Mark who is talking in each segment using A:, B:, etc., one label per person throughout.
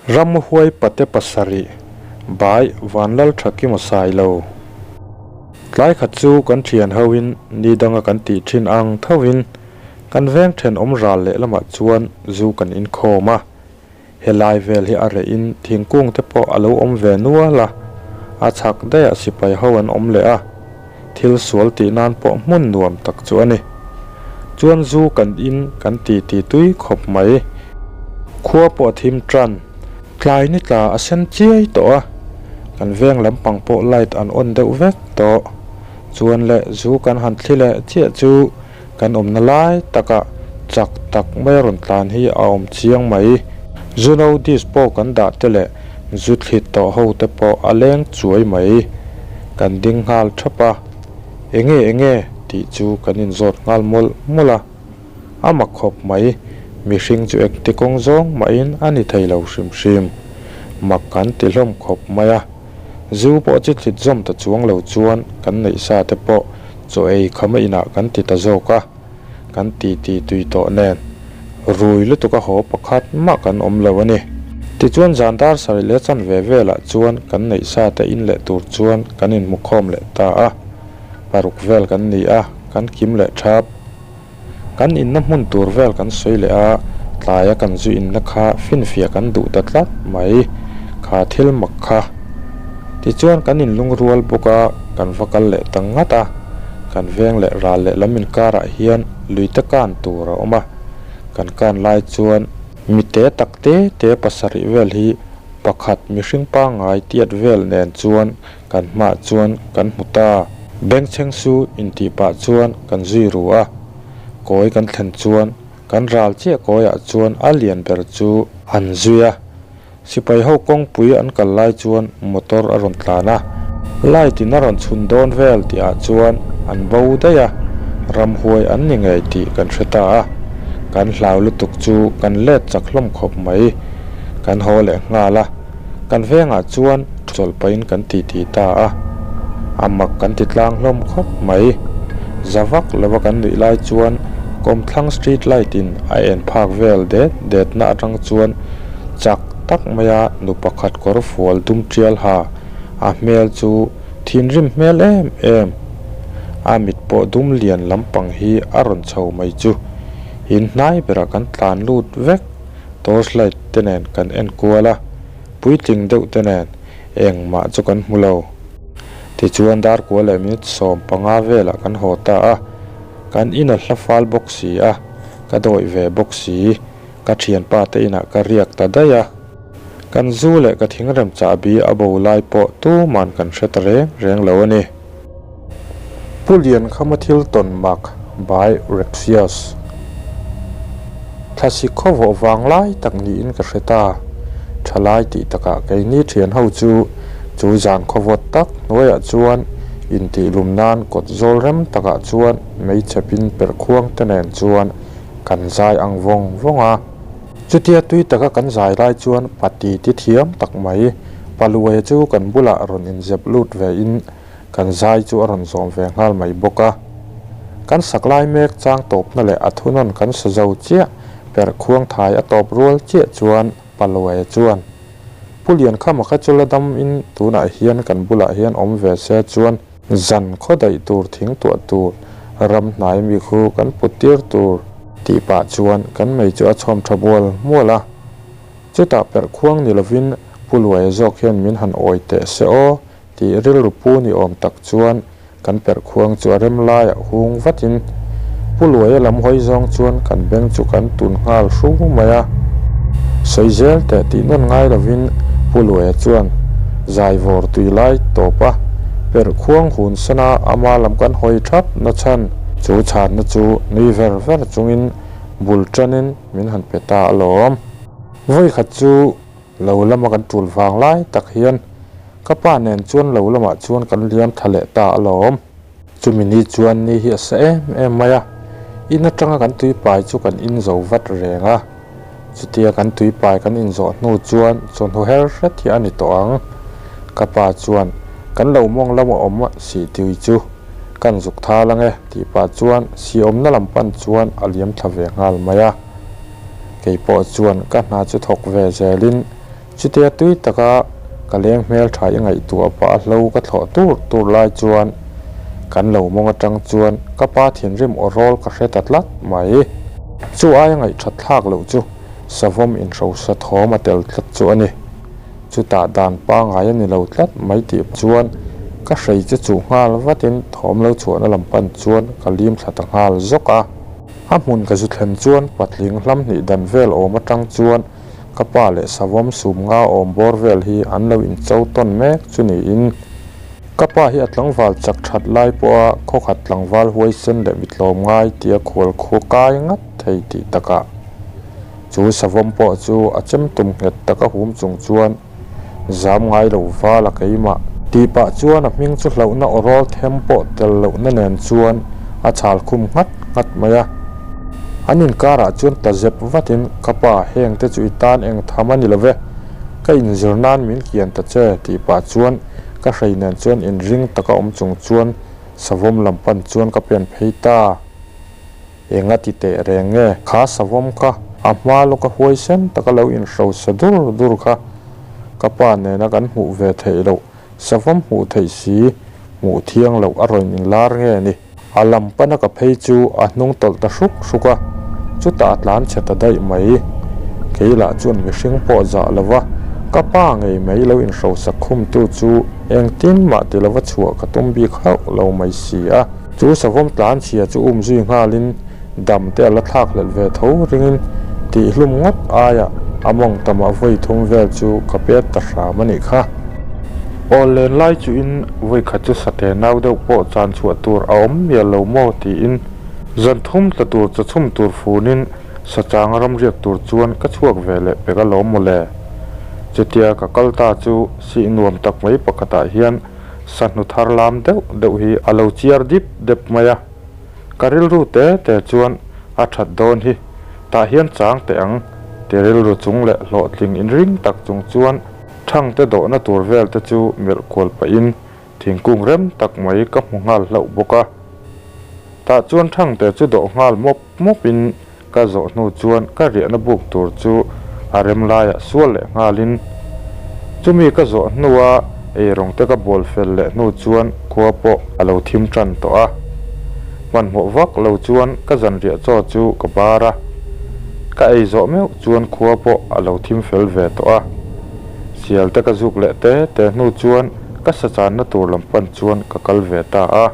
A: Ramhuai pate pasarih by Vanlalthakima Sailo. Tlai khat chu kan thian hoin ni danga kan tih thin ang thovin kan veng thenawm ral leh lamah chuan zu kan inkhawm a. Helai vel hi a reh in thingkung te pawh a lo awm ve nual a, a chhak daih ah sipai ho an awm leh a, thil sual tih nan pawh hmun nuam tak chu a ni. Chuan zu kan in kan ti ti tui khawp mai. Khua pawh a thim tan, tlai ni tla a sen chiai tawh a, kan veng lampang pawh light an on deuh vek tawh. Chuan leh zu kan han thli leh chiah chu Kan awmna lai takah chak tak mai a rawn tlan hi a awm chiang mai. Zu no dish pawh kan dah te leh zu thli tawh ho te pawh a leng chuai mai. Kan ding nghal thap a, Enge enge? tih chu kan inzawt nghal mawlh mawlh a. A mak khawp mai, mihring chu engti kawng zawng mahin a ni thei lo hrim hrim. Mak kan ti hlawm khawp mai a. Zu pawh chi thlit zawm ta chuang lo chuan kan neih sa te pawh chaw ei khama inah kan ti ta zawk a, kan ti ti tui tawh nen rui lutuk a haw pakhat mah kan awm lo a ni. Tichuan zan dar sarih leh chanve velah chuan kan neih sa te in leh tur chuan kan inhmu khawm leh ta a, paruk vel kan ni a, kan kim leh thap. Kan inna hmun tur vel kan sawi leh a, tlaia kan zu inna kha finfiah kan duh ta tlat mai, kha thil mak kha. Tichuan kan inlungrual bawk a, kan va kal leh ta ngat a, kan veng leh ral leh lam inkarah hian luite kan tur a awm a, kan kan lai chuan mi te tak te te pasarih vel hi pakhat mihring pangngai tiat vel nen chuan Kan hmah chuan kan hmu ta. Bengchheng su intih pah chuan kan zui ru a. Kawi kan thlen chuan kan ral chiah kawiah chuan a lian ber chu an zui a. Sipai ho kawngpui an kal lai chuan motor a rawn tlan a. Light in a rawn chhun dawn vel tihah chuan an bo daih a, ramhuai an ni ngei tih kan hre ta a. Kan hlau lutuk chu kan let chak hlawm khawp mai. Kan haw leh nghal a. Kan vengah chuan chawlh pahin kan ti ti ta a, a mak kan ti tlang hlawm khawp mai. Za vak lova kan nuih lai chuan kawmthlang street light in a en phak vel det det na atang chuan chak tak maia nu pakhat kawr fual dum tial ha a hmel chu thinrim hmel em em. A mit pawh dum lian lampang hi a rawn chho mai chu in hnai berah kan tlan lut vek. Torch light te nen kan en kual a, puitling deuh te nen engmah chu kan hmu lo. Tichuan dar kua leh minute 15 velah kan haw ta a, kan in a hla fal bawk si a, ka dawih ve bawk si, ka thianpa te inah ka riak ta daih a. Kan zu leh ka thingrem chahbi a bo lai pawh tuman kan hre ta reng reng lo a ni. Pu Liankhama thil tawn mak by Rexius. Thlasik khawvawh vang lai tak niin ka hre ta. Thalai tih takah keini thian ho chu chu zan khawvawt tak hnuaiah chuan intihlum nan kawt zawl rem takah chuan meichhepin perhkhuang te nen chuan kan zai ang vawng vawng a. Chutia tui taka kan zai lai chuan pati ti thiam tak mai Paluaia chu kan bulah rawn inzep lut ve in kan zai chu a rawn zawm ve nghal mai bawk a. Kan sak lai mek chang tawpna leh a thunawn kan sa zo chiah perh khuang thai a tawp rual chiah chuan Paluaia chuan, Pu Liankhama kha chu la dam in tunah hian kan bulah hian awm ve se chuan zan khaw daih tur thing tuah tur ram hnai mi khu kan put tir tur tih pah chuan kan mei chu a chhawm tha mual mual a. Chutah perh khuang ni lovin Pu Luaia zawk hian min han awi teh se aw tih rilru pu ni awm tak chuan kan perh khuang chu a rem laiah hung vatin Pu Luaia lam hawi zawng chuan kan beng chu kan tun nghal hru mai a. Sawi zel teh tih nawn ngai lovin Pu Luaia chuan zai vawr tui lai tawp a, perh khuang hun sana ama lam kan hawi thap na chhan chu chhanna chu nui ver ver chungin bul tanin min han pe ta alawm. Vawi khat chu lo lama kan tul vang lai tak hian ka pa nen chuan lo lamah chuan kan liam tha leh ta alawm. Chumi ni chuan ni hi a sa em em mai a, in atanga kan tuipai chu kan in zo vat reng a. Chutia kan tuipai kan inzawh hnu chuan chawhnu her hret hi a ni tawh ang. Ka pa chuan kan lo mawng lama awm sih tui chu kan zuk thal ange tih pah chuan sih awmna lam pan chuan a liam thla ve nghal mai a. Kei pawh chuan ka hna chu thawk ve zelin. Chutia tui taka ka leng hmeltha i ngaihtuah pah a hlo ka thlawh tur tur lai chuan kan lo mawng atang chuan ka pa thinrim aw rawl ka hre ta tlat mai. Chu aia ngaihthat thlak loh chu savawm inhrosa thawm a tel tlat chu a ni. Chutah dan pangai a ni lo tlat mai tih chuan ka hrei chu chuh nghal vatin thawm lo chhuahna lam pan chuan ka lim thla ta nghal zawk a. A hmun ka zu thlen chuan patling hlam hnih dan vel awm atang chuan ka pa leh savawm sum nga awm bawr vel hi an lo incho tawn mek chu niin ka pa hi a tlangval chak that lai pawha khawkhat tlangval huaisen leh mitlawm ngai tia khual khua kai ngat thei tih takah chu savawm pawh chu a chem tum nghet taka hum chung chuan zam ngai lo val a keimah tih pah chuan a hming chu hlauhna aw rawl them pawh tel lohna nen chuan a chhal khum nghat nghat mai a. An inkarah chuan ta zep vatin, Ka pa, heng te chu i tan eng tham a ni lo ve, ka inzir nan min kian ta che, tih pah chuan ka hrei nen chuan inring taka awm chung chuan savawm lam pan chuan ka pen phei ta. Enga ti teh reng nge? Kha savawm kha a hma lawka huaisen taka lo inhrosa dur dur kha ka pa nena kan hmuh ve theih loh savawm hmuh theih si hmuh thiang loh a rawn inlar nge ni? A lam pana ka phei chu a hnung tawlh ta hruk hruk a, chutah a tlan chhe ta daih mai. Kei lah chuan mihring pawh zah lo va, ka pa ngei mai lo inhrosak khumtu chu engtin mah ti lova chhuah ka tum bik hauh lo mai si a. Chu savawm tlan chhia chu um zui nghalin dam te a la thlak hlelh ve tho ringin tihhlum ngawt aiah a mawng tamah vawi thum vel chu ka pet ta hram a nih kha. Awl len lai chuhin vawi khat chu sate nau deuh pawh chan chhuah tur a awm mial lo maw tiin zan thum tla tur chaw chhum tur funin sachang ram riak tur chuan ka chhuak ve leh pek alawm mawle. Chutia ka kal ta chu sih nuam tak mai pakhatah hian sahnu thar lam deuh deuh hi a lo chiar dip dep mai a. Ka rilru te te chuan a that dawn hi, tah hian chang teh ang ti rilru chung leh hlawhtling inring tak chung chuan thangte dawhna tur vel te chu melh kual pahin thingkung rem tak mai ka hmu nghal hlauh bawk a. Tah chuan thangte chu dawh nghal mawp mawpin Ka zawh hnu chuan ka riahna buk tur chu a rem laiah sual leh nghalin chumi ka zawh hnua eirawng te ka bawl fel leh hnu chuan khua pawh a lo thim tan tawh a. Hmanhmawh vak lo chuan ka zanriah chaw chu ka bar a, ka ei zawh meuh chuan khua pawh a lo thim fel ve tawh a. Sial te ka zuk leh te te hnu chuan ka sachanna tur lam pan chuan ka kal ve ta a.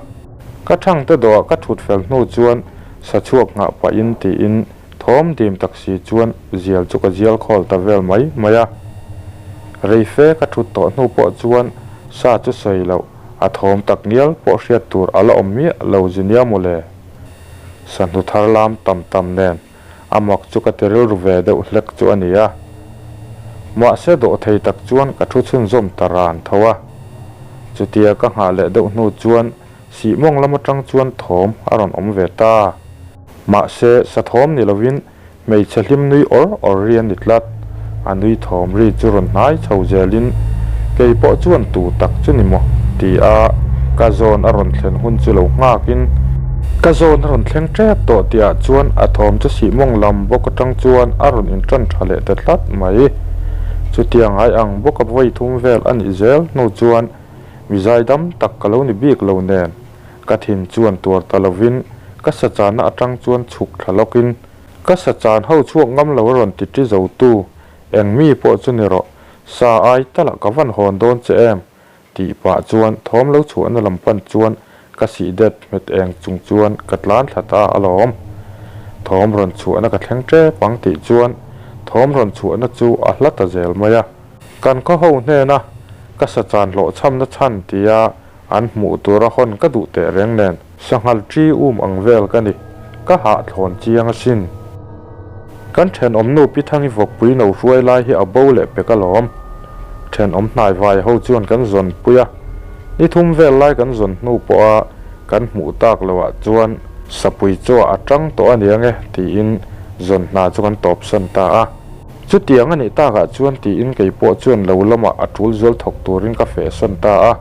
A: Ka thangte dawhah ka thut fel hnu chuan Sa chhuak nghah pahin tiin thawm dim tak si chuan zial chu ka zial khawl ta vel mai mai a. Rei fe ka thut tawh hnu pawh chuan sa chu sawi loh a thawm tak ngial pawh hriat tur a la awm miah lo zu nia mawle. Sa hnu thar lam tam tam nen a mak chu ka ti rilru ve deuh hlek chu a ni a. Mahse dawh thei tak chuan ka thu chhunzawm ta ran tho a. Chutia ka nghah leh deuh hnu chuan Sihmawng lam atang chuan thawm a rawn awm ve ta. Mahse, sa thawm ni lovin hmeichhe hlim nui awr awr ri a ni tlat. A nui thawm ri chu rawn hnai chho zelin, Kei pawh chuan tu tak chu ni maw? ti a ka zawn a rawn thlen hun chu lo nghakin, ka zawn a rawn thleng tep tawh tihah chuan a thawm chu sihmawng lam bawk atang chuan a rawn intan tha leh ta tlat mai. Chutiang ngai ang bawka vawi thum vel a nih zel hnu chuan Mi zaidam tak ka lo ni bik lo nen, ka thin chuan tuar ta lovin ka sachana atang chuan chhuk thla lawkin, ka sachan ho chhuak ngam lo a rawn ti ṭi zo tu, eng mi pawh chu ni rawh, sa ai talah ka van hawn dawn che em? tih pah chuan thawm lo chhuahna lam pan chuan ka sih det hmet eng chung chuan ka tlan thla ta alawm. Thawm rawn chhuahna ka thleng ṭep ang tih chuan thawm rawn chhuahna chu a hla ta zel mai a. Kan khaw ho hnena ka sachan hlawhchhamna chhan tia an hmuh tura hawn ka duh teh reng nen sanghal ṭi um ang vel ka ni, ka hahthlawn chiang asin. Kan thenawm nu Pi Thangi vawkpui no hruai lai hi a bo leh pek alawm. Thenawm hnaivai ho chuan kan zawn pui a, ni thum vel lai kan zawn hnu pawha kan hmuh tak loh ah chuan sapui chaw a tang tawh a niang e tiin zawn hna chu kan tawpsan ta a. Chutiang a nih takah chuan tiin kei pawh chuan lo lamah a tul zual thawk turin ka fehsan ta a.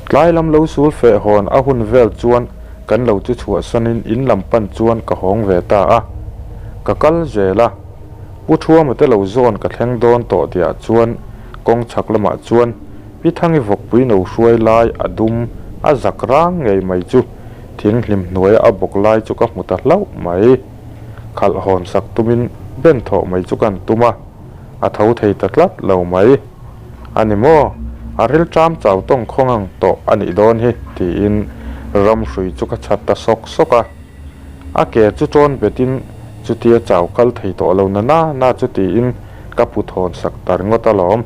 A: Tlai lam lo sul feh hawn a hun vel chuan kan lo chu chhuahsanin in lam pan chuan ka hawng ve ta a. Ka kal zel a. Pu Thuama te lo zawn ka thleng dawn tawh tihah chuan kawng chhak lamah chuan Pi Thangi vawkpui no hruai lai a dum a zak rang ngei mai chu thing hlim hnuaia a bawk lai chu ka hmu ta hlauh mai. Khalh hawn sak tumin ben thawh mai chu kan tum a, a tho thei ta tlat lo mai. A ni maw? A rilṭam chau tawng khawng ang tawh a nih dawn hi tiin ramhrui chu ka chhat ta sawk sawk a. A ke chu ṭawn betin chutia chau kal thei tawh lo na na na chu tiin ka pu thawn sak ta ringawt alawm.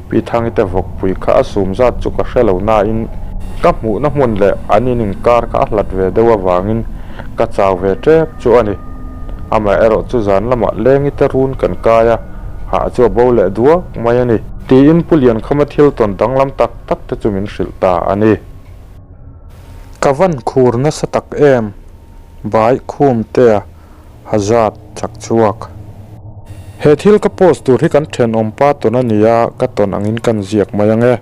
A: Pi Thangi te vawkpui kha a sum zat chu ka hre lo nain ka hmuhna hmun leh an in inkar kha a hlat ve deuh avangin ka chau ve ṭep chu a ni. Amaherawh chu zan lamah lengi te run kan kai a, hah chu a bo leh duak mai a ni. Tiin Pu Liankhama thil tawn danglam tak tak te chu min hrilh ta a ni. Ka van khur nasa tak em? Bai Khumtea Hazard chak chhuak. He thil ka post tur hi kan thenawm pa tawn a nia, ka tawn angin kan ziak mai ang e.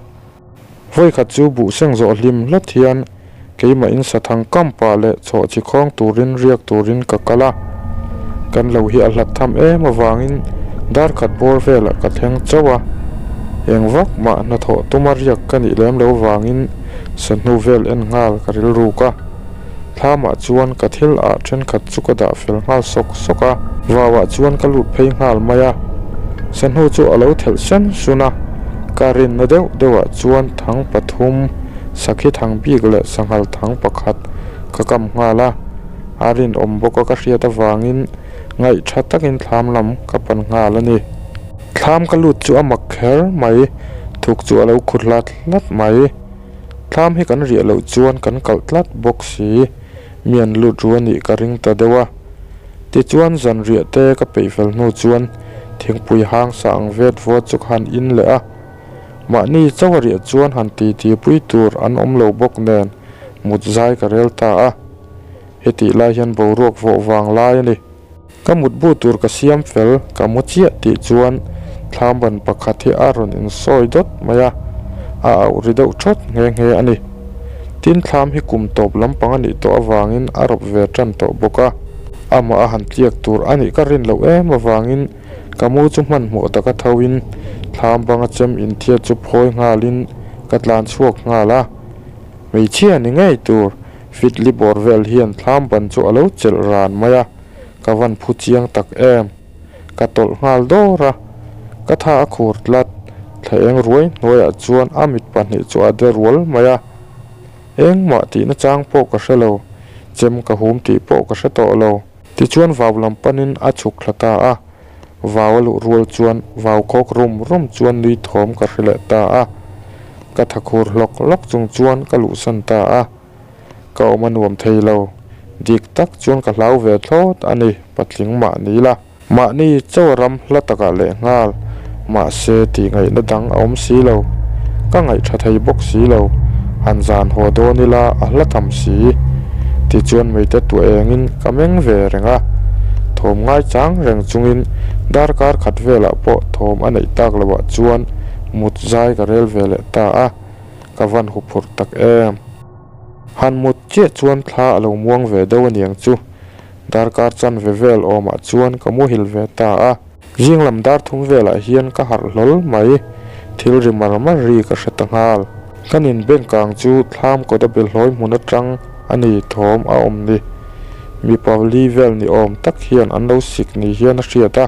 A: Vawikhat chu buh seng zawh hlim hlawt hian keimah in sathang kam pah leh chhawh chi khawng turin riak turin ka kal a. Kan lo hi a hlat tham em avangin dar khat bawr velah ka thleng chauh a. Eng vak mah hnathawh tuma riak ka nih lem lo vangin sahnu vel en nghal ka rilruk a. Thlamah chuan ka thil ah thenkhat chu ka dah fel nghal sawk sawk a, vauah chuan ka lut phei nghal mai a. Sahnu chu a lo thelh sen sun a, ka rinna deuh deuhah chuan thang pathum, sakhi thang bik leh sanghal thang pakhat ka kam nghal a. A rinawm bawk a ka hriat avangin ngaih tha takin thlam lam ka pan nghal a ni. Thlam ka lut chu a mak kher mai, thuk chu a lo khut hlat hlat mai. Thlam hi kan riah loh chuan kan kalh tlat bawk si, mi an lut ru a nih ka ring ta deuh a. Tichuan zanriah te ka peih fel hnu chuan thingpui hang sa ang vet vawt chu ka han in leh a. Mahni chauh a riah chuan han titi pui tur an awm lo bawk nen mut zai ka rel ta a. Hetih lai hian boruak vawh vang lai a ni. Ka mutbu tur ka siam fel, ka mu chiah tih chuan thlamban pakhat hi a rawn insawi dawt mai a, a auh ri deuh thawt nghe nghe a ni. Tin, thlam hi kum tawp lampang a nih tawh avangin a rawp ve tan tawh bawk a, amah a han tliak tur a nih ka rin loh em avangin ka mu chu hmanhmawh taka thoin thlam banga chem inthiat chu phawi nghalin ka tlan chhuak nghal a, hmeichhia ni ngei tur Fitli bawr vel hian thlam ban chu a lo chelh ran mai a, ka van phu chiang tak em. Ka tawlh nghal dawr a, ka tha a khur tlat, thla eng ruai hnuaiah chuan a mit pahnih chu a de rual mai a. Engmah tihna chang pawh ka hre lo, chem ka hum tih pawh ka hre tawh lo. Tichuan vau lam panin a chhuk thla ta a, vau a luh rual chuan vau khawk rum rum chuan nui thawm ka hre leh ta a. Ka tha khur hlawk hlawk chung chuan ka luhsan ta a. Ka awm a nuam thei lo. Dik tak chuan ka hlau ve thlawt a ni, patling mahni la. Mahni chaw ram hla takah leh nghal, mahse tih ngaihna dang a awm si lo. Ka ngaih tha thei bawk si lo, han zan haw dawn ila a hla tham si. Tichuan meite tuah engin ka meng ve reng a, thawm ngaichang reng chungin darkar khat velah pawh thawm a neih tak loah chuan mut zai ka rel ve leh ta a, ka van huphurh tak em. Han mut chiah chuan thla a lo muang ve deuh aniang chu. Darkar chanve vel awmah chuan ka muhil ve ta a. Zing lam dar thum velah hian ka harh hlawl mai. Thil ri mar mar ri ka hre ta nghal. Kan inbeng kang chu thlam kawt a belhlawi hmun atang a ni thawm a awm ni. Mipa li vel ni awm tak hian an lo sik ni hian a hriat a.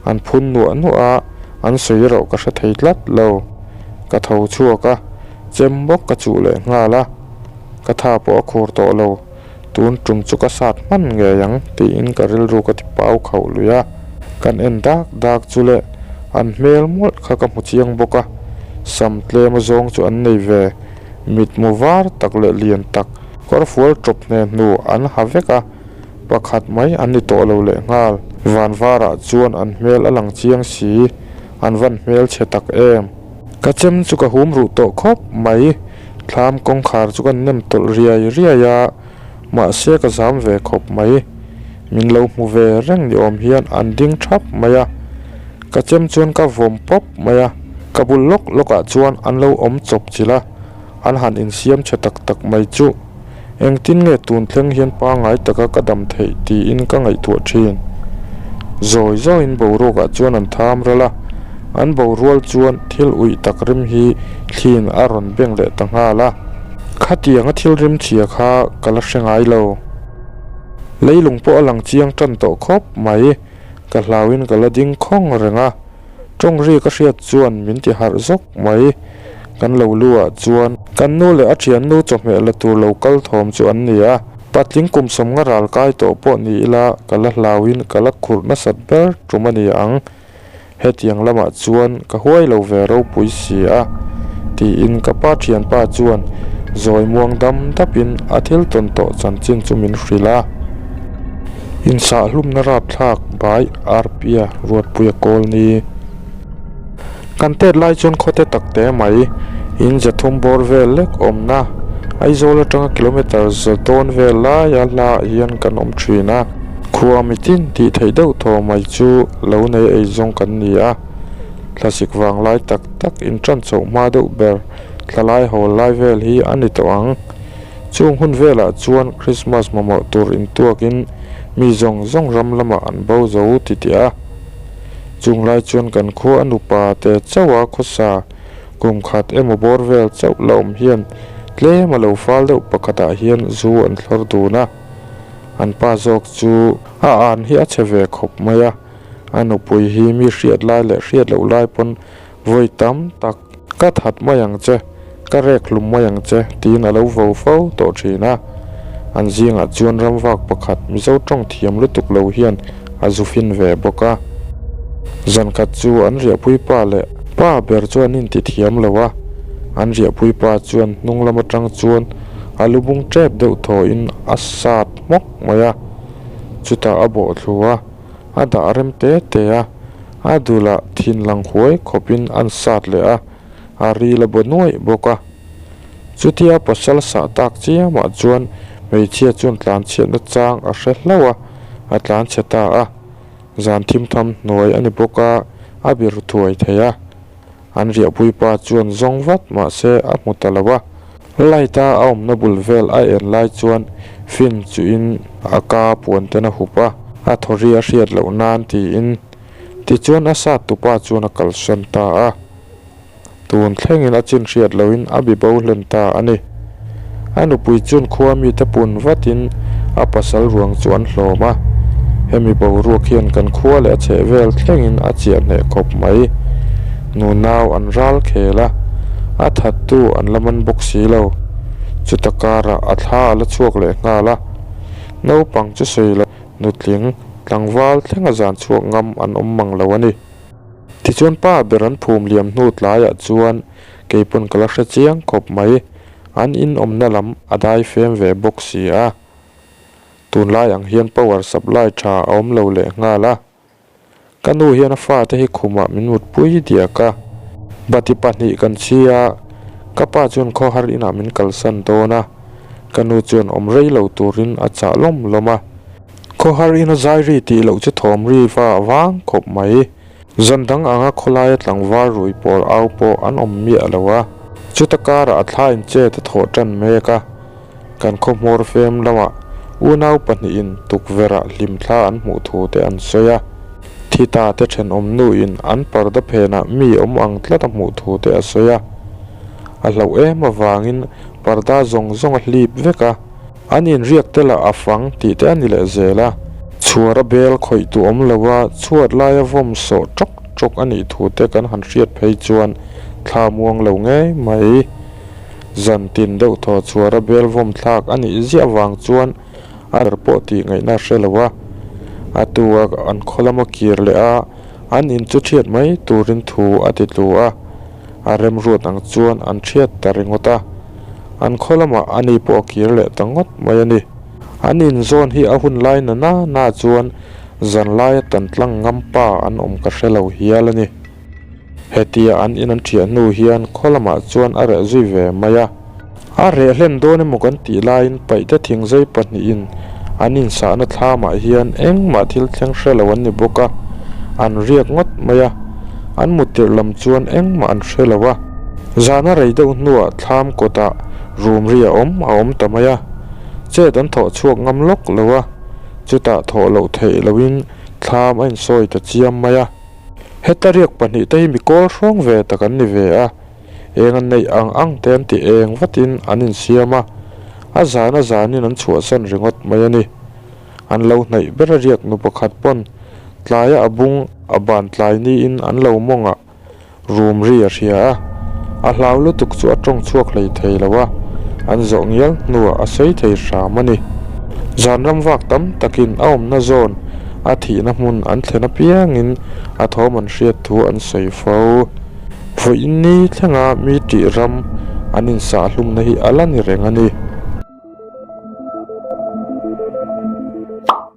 A: An phun nuah nuah a, an sawi erawh ka hre thei tlat lo. Ka tho chhuak a, chem bawk ka chuh leh nghal a. Ka tha pawh a khur tawh lo. Tun tum chu ka sat hman ngei ang tiin ka rilru ka ti pau khauh lui a, kan en dak dak chu le an hmel mawlh kha ka hmu chiang bawk a, sam tlem a zawng chu an nei ve, mitmu var tak leh lian tak kawrfual tawp hne hnu an ha vek a, pakhat mai an ni tawh lo leh nghal. Van varah chuan an hmel a lang chiang si, an van hmel chhe tak em. Ka chem chu ka hum ruh tawh khawp mai. Thlam kawngkhar chu kan nem tawlh riai riai a, mahse ka zam ve khawp mai. Min lo hmu ve reng ni awm hian an ding thap mai a, ka chem chuan ka vawm pawp mai a, ka bul lawk lawkah chuan an lo awm chawp chilh a, an han insiam chhe tak tak mai chu. Engtin nge tun thleng hian pangngai taka ka dam theih tiin ka ngaihtuah thin. Zawi zawiin boruakah chuan an tham ral a, an borual chuan thil uih tak rim hi thliin a rawn beng leh ta nghal a. Khatianga thil rim chhia kha ka la hre ngai lo. Leilung pawh a lang chiang tan tawh khawp mai, ka hlauin ka la ding khawng reng a. Tawng ri ka hriat chuan min ti harh zawk mai. Kan lo lu ah chuan kan nu leh a thiannu chawhmeh la tur lo kal thawm chu an ni a. Patling kum sawmnga ral kai tawh pawh ni ila ka la hlauin ka la khurh nasat ber tum a ni ang. Hetiang lamah chuan ka huai lo ve ropui si a, tiin ka pa thianpa chuan zawi muang dam dapin a thil tawn tawh chanchin chu min hrilh a. Insahlumna rapthlak bai Arpia Ruatpuia kawl ni. Kan tet lai chuan khawte tak te mai, in zathum bawr vel lek awmna, Aizawl atanga kilometre za dawn vel laia hla ah hian kan awm thin a. Khua mitin tih theih deuh thaw mai chu lo nei eizawng kan ni a, thlasik vang lai tak tak in tan chhoh hma deuh ber thlalai hawl lai vel hi a ni tawh ang. Chung hun velah chuan Krismas mamawh tur intuakin mi zawng zawng ram lamah an bo zo titih a. Chung lai chuan kan khua a nupa te chauh a khawsa kum khat emaw bawr vel chauh la awm hian tlem a lo fal deuh pakhatah hian zu an thlawr dun a. An pa zawk chu a an hi a chhe ve khawp mai a, a nupui hi mi hriat lai leh hriat loh lai pawn Vawi tam tak, Ka that mai ang che, ka rek hlum mai ang che, tiin a lo vo fo tawh thin a. An zingah chuan ramvak pakhat Mizo tawng thiam lutuk lo hian a zu fin ve bawk a. Zan khat chu an riahpui pa leh pa ber chu an inti thiam lo a, an riahpui pa chuan hnung lam atang chuan a lu bung tep deuh thawhin a sat hmawk mai a, chutah a bawh thlu a. A dah rem te te a, a dulah thin lang huai khawpin an sat leh a, a ril a baw nuaih bawk a. Chutia pasal sah tak chiamah chuan hmeichhia chuan tlanchhiatna chang a hre hlauh a, a tlanchhe ta a. Zan thim tham hnuai a ni bawk a, a bir thuai thei a. An riahpui pa chuan zawng vat mahse a hmu ta lo a. Light a a awmna bul vel a en lai chuan fin chuhin a ka puan ten a hup a, a thaw ri a hriat loh nan tiin tichuan a sat tupa chuan a kalsawn ta a. Tun thlengin a chin hriat lohin a bi bo hlen ta a ni. A nupui chuan khua mite pun vatin a pasal ruang chu an hlawm a, hemi boruak hian kan khua leh a chheh vel thlengin a chiah hneh khawp mai. Nunau an ral khel a, a thattu an la man bawk si lo. Chuta karah a thla a la chhuak leh nghal a, naupang chu sawi lo nutling tlangval thlenga zan chhuak ngam an awm mang lo a ni. Tichuan pa ber an phum liam hnu tlaiah chuan Kei pawn ka la hre chiang khawp mai, an in awmna lam a dai fem ve bawk si a. Tunlai ang hian power supply tha a awm lo leh nghal a. Ka nu hian a fate hi khumah min mutpui diak a. Bati pahnih kan chhi a, ka pa chuan khawhar inah min kalsan dawn a, ka nu chuan awm rei lo turin a chah lawm lawm a. Khawhar ina zai ri tih loh chu thawm ri va vang khawp mai. Zan dang anga khawlaia tlangval rui pawl au pawh an awm miah lo a, chuta karah a thla in chet a thawh tan mek a. Kan khaw hmawr fem lamah unau pahnihin tukverhah hlim thla an hmuh thu te an sawi a. Thi ta te thenawm nuin an parda phenah mi awm ang tlat a hmuh thu te a sawi a. A hlauh em avangin parda zawng zawng a hlip vek a. An inriak te lah a fang tih te a ni leh zel a. Chhuar a bel khawih tu awm lo a, chhuat laia vawm sawh tawk tawk a nih thu te kan han hriat phei chuan thla muang lo ngei mai. Zan tin deuh thaw chhuar a bel vawm thlak a nih ziah vang chuan a ber pawh tih ngaihna a hre lo a. A tu a an khaw lama kir leh a, an in chu thiat mai turin thu a ti tlu a. A remruat ang chuan an thiat ta ringawt a. An khaw lamah a ni pawh a kir leh ta ngawt mai a ni. An inzawn hi a hun lai na na na chuan zan laia tan tlang ngam pa an awm ka hre lo hial a ni. Hetia an in an thiah hnu hian khaw lamah chuan a reh zui ve mai a. A reh hlen dawn emaw kan tih laiin paihte thingzei pahnihin an insahna thlamah hian engmah thil thleng hre lo an ni bawk a, an riak ngawt mai a. An muttirh lam chuan engmah an hre lo a. Zana rei deuh hnuah thlam kawtah rum ri a awm a awm ta mai a, chet an thawh chhuak ngam lawk lo a, chutah thawh loh theih lohin. Thlam a insawi ta chiam mai a. Heta riak pahnihte hi mi kawl hrawng ve tak an ni ve a, eng an neih ang ang te an ti eng vatin an insiam a, a zan a zanin an chhuahsan ringawt mai a ni. An lo hnaih ber a riak nu pakhat pawn tlaia a bung a ban tlai niin an lo mawng a. Rum ri a hria a, a hlau lutuk chu a tawng chhuak hlei thei lo a, an zawh ngial hnuah a sawi thei hram a ni. Zan ram vak tam takin a awmna zawn a thihna hmun an thlen apiangin a thawm an hriat thu an sawi fo. Vawiin ni thlenga mi tih ram an insah hlumna hi a la ni reng a ni.